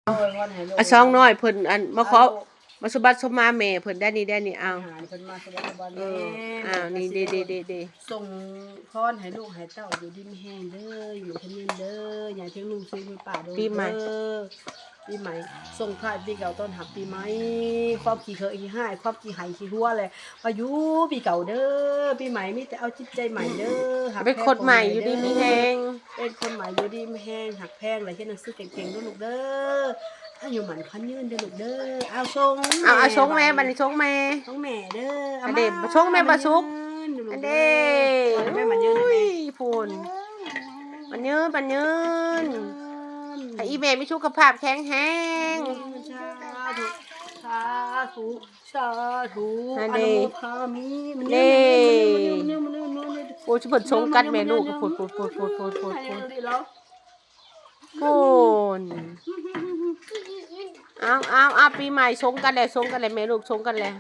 ອວຍພອນໃຫ້ລູກ ອາ ຊ່ອງນ້ອຍເພິ່ນ ອັນ ມາຂໍ ເອົາ ມາສົມບັດສົມມາແມ່ເພິ່ນ ໄດ້ນີ້ ໄດ້ນີ້ ເອົາ ອາຫານເພິ່ນມາສົມບັດສົມມາແມ່ ເອີ ເພິ່ນກໍຊິໄດ້ ເອົາ ນີ້ ເດ້ໆໆໆ ສົ່ງພອນໃຫ້ລູກໃຫ້ເຕົ້າຢູ່ດີມີແຮງເດີ ຢູ່ດີມີແຮງເດີ ໃຫຍ່ເຖິງໜຶ່ງສູງຂຶ້ນໄປເດີ ປີໃໝ່ ເອີ ປີໃໝ່ ສົ່ງທ້າຍປີເກົ່າຕ້ອນຮັບປີໃໝ່ ຄວາມຂີ້ເຫີ້ຂີ້ຮ້າຍ ຄວາມຂີ້ໄຫ້ຂີ້ຫົວແຫຼະ ມາຢູ່ປີເກົ່າເດີ ປີໃໝ່ມີແຕ່ເອົາຈິດໃຈໃໝ່ເດີ ຮັກແພງ ເປັນຄົນໃໝ່ຢູ່ດີມີແຮງ ເປັນຄົນໃໝ່ຢູ່ດີມີແຮງ ຮັກແພງ ແລະຮຽນໜັງສືເກັ່ງໆເດີລູກເດີ ອາຍຸໝັ້ນຂວັນຍືນເດີລູກເດີ ເອົາ ສົ່ງ ເອົາ ເອົາ ສົ່ງແມ່ ບັດນີ້ ສົ່ງແມ່ ສົ່ງແມ່ເດີ ເອົາ ອັນເດ້ ມາ ສົ່ງແມ່ ບັດສຸກ ອັນເດ້ ແມ່ ບັດຍືນ ໂອ້ຍ ພຸ້ນ ບັດຍືນ ບັດຍືນ ໃຫ້ອີແມ່ມີສຸຂະພາບແຂງແຮງ ສາທຸ ສາທຸ ສາທຸ ອັນເດ້ ອະນຸໂມທາມິ ເດ້ ໂອ້ຍ ເພິ່ນຊົງກັນແມ່ລູກ ພຸ້ນໆໆໆໆໆ ພຸ້ນ ເອົາໆໆ ປີໃໝ່ຊົງກັນແລ້ວ ຊົງກັນແລ້ວ ແມ່ລູກຊົງກັນແລ້ວ